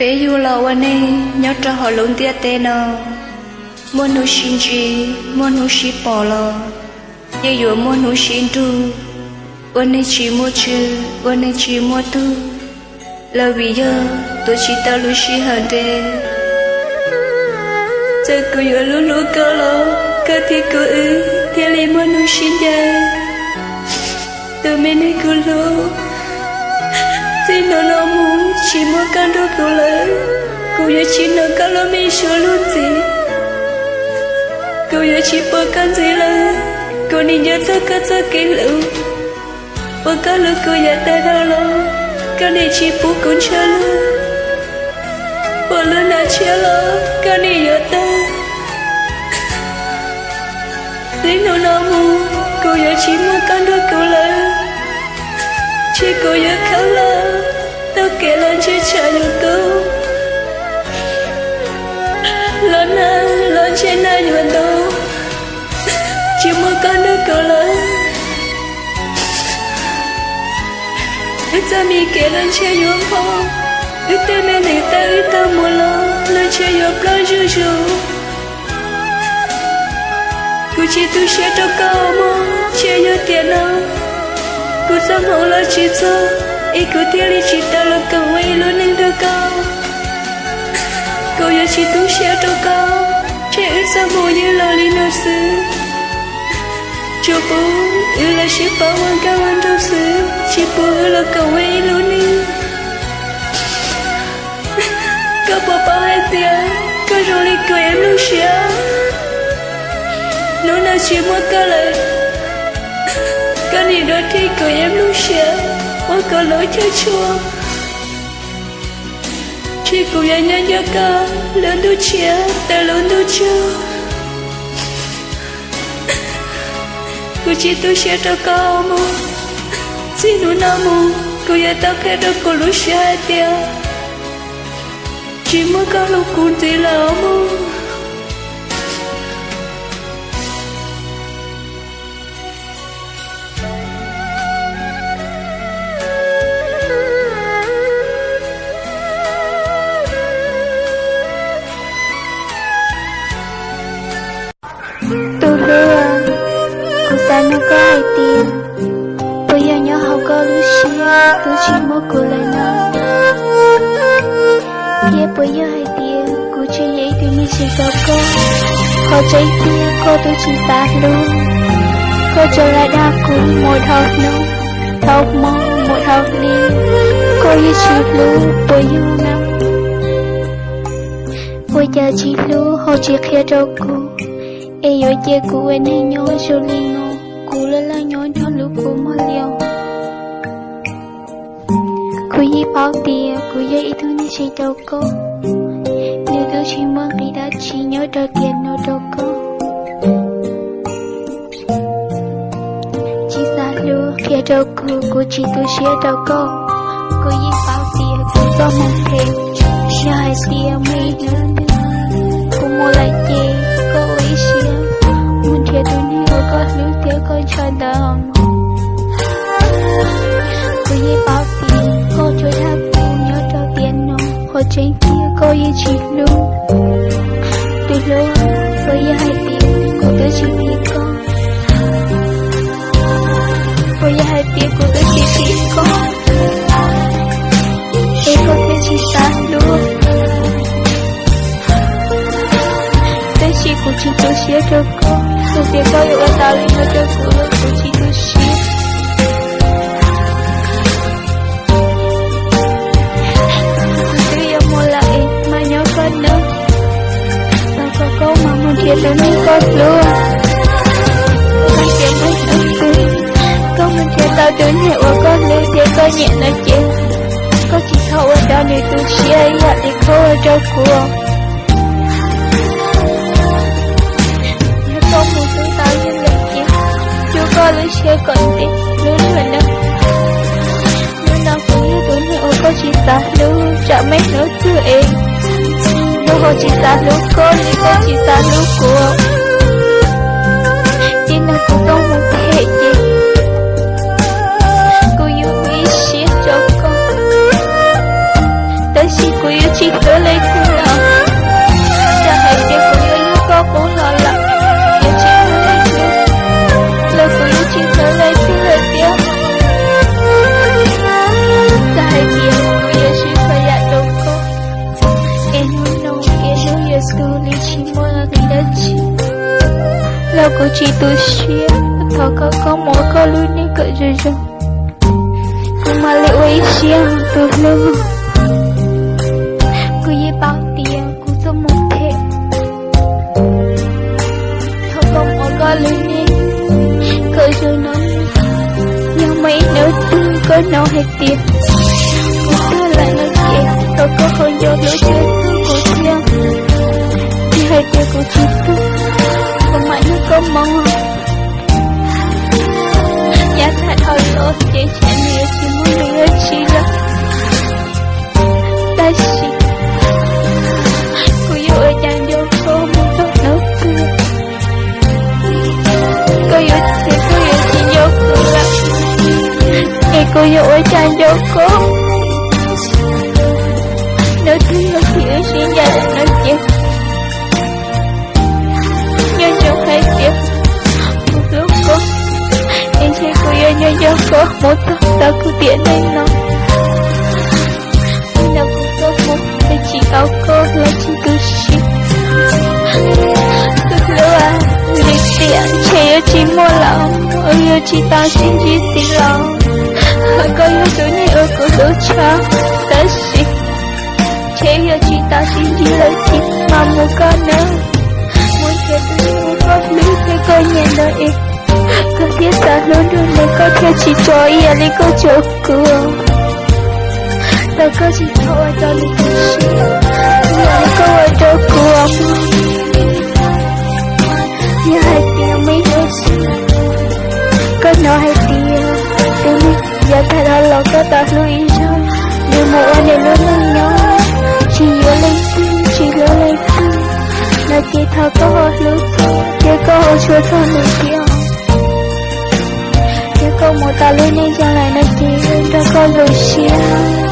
Peb yug los ua neeg nyob rau hauv lub ntiaj teb no, muaj hnub sib ntsib, muaj hnub sib pom los yeej yuav muaj hnub sib nrug, ua neeg tsis muaj tswv, ua neeg tsis muaj tug, los vim yog tuav tsis tau lub sij hawm ntev. Txawm kuv yuav hlub hlub koj los koj thiab kuv wb thiaj li muaj hnub sib ncaim. Tus me neeg kuv hlub, txij hnub no mus tsis muaj koj nrog kuv lawm, kuv yuav tsis hnov koj lub me suab luag ntxiv. Kuv yuav tsis pom koj ntxiv lawm, kuv nim nco txog koj txoj kev hlub. Uas koj hlub kuv yav tag dhau los, koj nim tsis pub kuv ntshaw lug. Uas lub hnav tshiab los koj nim yuav tag. Txij hnub no mus kuv yuav tsis muaj koj nrog kuv lawm. Ntshe kuv yuav khawb lawm, tau kev los ntshe tsam yuav kub, los nag los ntshe nag yuav ntau. Tsis muaj koj nrog kuv lawm, wb txoj me kev los ntshe yuav npho, wb tej me neev tawm wb tag mus los los ntshe yuav ploj zuj zus. Kuv tsis tu siab rau koj mog, ntshe yog tiam no kuv txoj hmoov los tsis txog, es kuv thiaj li tsis tau los koom ua ib lub neej nrog koj. Kuv yuav tsis tu siab rau koj, ntshe wb txoj hmoov ywg los li no xwb. Tsuas pub wb los sib paub ua nkauj ua nraug xwb, tsis pub wb los koom ua ib lub neej. Koj puas paub hais tias koj zoo li kuv ib lub siab? Hnub no tsis muaj koj lawm, koj nim dua rhij kuv ib lub siab ua kuv lub chaw tshua. Ntshe kuv yuav nyob nco koj lub ntuj tshiab tawm lub ntuj tsaug. Kuv tsis tu siab rau koj mog, txij hnub no mus kuv yuav tau qhia rau kuv lub siab hais tias tsis muaj koj hlub kuv ntxiv lawm mog. Tus hlub, kuv xav nug koj hais tias puas yog nyob hauv koj lub siab twb tsis muaj kuv lawm no? Thiab puas yog hais tias kuv tseem yog ib tug neeg tsis tau koj? Qhov tseeb tiag koj twb tsis xav hlub, koj tsuas lam dag kuv mus dhau hnub, dhau hmo, mus dhau hli, koj yeej tsis hlub puas yog na? Ua cas tsis hlub ho tsis qhia rau kuv, es yuav cia kuv ua neeg nyob zoo li no, kuv laj laj nyob nrog lub kua muag li os. Kuv yeej paub tias kuv yog ib tug neeg tsis tau koj, nws twb tsis muaj nqis dab tsi nyob rau tiam no rau koj. Tsis xav hlub qhia rau kuv, kuv tsis tu siab rau koj. Kuv yeej paub tias kuv txoj hmoov phem, yog hais tias muaj ib hnub twg kuv mus lawm ces koj ua ib siab mus nrhiav tus neeg uas koj hlub thiab koj ntshaw ntawd mog. Kuv yeej paub tias koj tsuas dag kuv nyob rau tiam no, qhov tseeb tiag koj yeej tsis hlub. Tus hlub, puas yog hais tias kuv twb tsis phim koj? Puas yog hais tias kuv twb tsis phim koj, es koj thiaj tsis xav hlub? Tab sis kuv tsis tu siab rau koj, txawm tias koj yuav ua tau li no rau kuv los kuv tsis tu siab. Kuv twb yuav mus lawm es mas nyob koj nawb. Thov kom koj mam mus nrhiav tus neeg koj hlub. Koj mus nrhiav tau tus neeg uas koj hlub thiab koj nyiam no ces koj tsis txhob ua rau nws tu siab ib yam li koj ua rau kuv. Yog koj mus hlub tau yog lawm ces rub koj lub siab kom ntev hlub luag nawb. Hnub no kuv yog tus neeg uas koj tsis xav hlub, tsam muaj ib hnub twg es kuv ho tsis xav hlub koj li koj tsis xav hlub kuv. Txij no kuv txoj hmoov phem ces kuv yuav ua ib siab rau koj. Tab sis kuv yuav tsis hlub leej twg lawm. Txawm hais tias kuv yuav yug koj qub los lawm, yuav tsis hlub leej twg, los kuv yuav tsis hlub leej twg lawm thiab. Txawm hais tias kuv yuav sib txhua yam rau koj, es hnub no es hnub yuav tu li tsis muaj li dab tsi, los kuv tsis tu siab. Thov koj, koj mus koj lub neej kom zoo zoo, kuv mam li ua ib siab tus hlub. Kuv yeej paub tias kuv tuaj mus them. Thov koj mus koj lub neej kom zoo no. Yog muaj ib hnub twg koj hnov hais tias kuv tuag lawm no ces thov koj ho nco hlub thiab hlub kuv thiab. Yog hais tias kuv tsis tuag, kuv mam nrog koj mus. Yav tag dhau los ces tsam no yuav tsis muaj neeg yuav tsis lawm, tab sis kuv yuav ua cas nco koj mus txog hnub twg? Koj yuav tsis, koj yuav tsis nco kuv lawm, es kuv yuav ua cas nco koj? Hnub twg yog thaum wb sib ncaim lawm no ces nco ntsoov hais tias kuv hlub koj, es ntshe kuv yuav nco nco koj mus txog tau kuv tiam neej no. Hnub no kuv tuaj mus es tsis tau koj los tsis tu siab. Tus hlub, lwm tiam ntshe yuav tsis muaj lawm, yuav tsis tau sib ntsib ntxiv los. Koj yog tus neeg uas kuv hlub tshaj, tab sis ntshe yuav tsis tau sib ntsib lawm thiab. Mas mus koj nawb, mus nrhiav tus neeg uas koj hlub thiab koj nyiam ntawd es koj thiaj xav hlub nrog nws, koj thiaj tsis tso ib yam li koj tso kuv. Thov koj tsis txhob ua rau nws tu siab ib yam li koj ua rau kuv mog. Yog hais tias muaj ib hnub twg koj hnov hais tias tus neeg yav tag dhau los koj tau hlub ib zaug, nws mus ua nws lub neej nyob, tsis yuav leej twg, tsis hlub leej twg no ces thov koj ho hlub thiab koj ho tshua txog nws thiab. Yog koj mus tau lub neej zoo lawm no ces nrog koj zoo siab.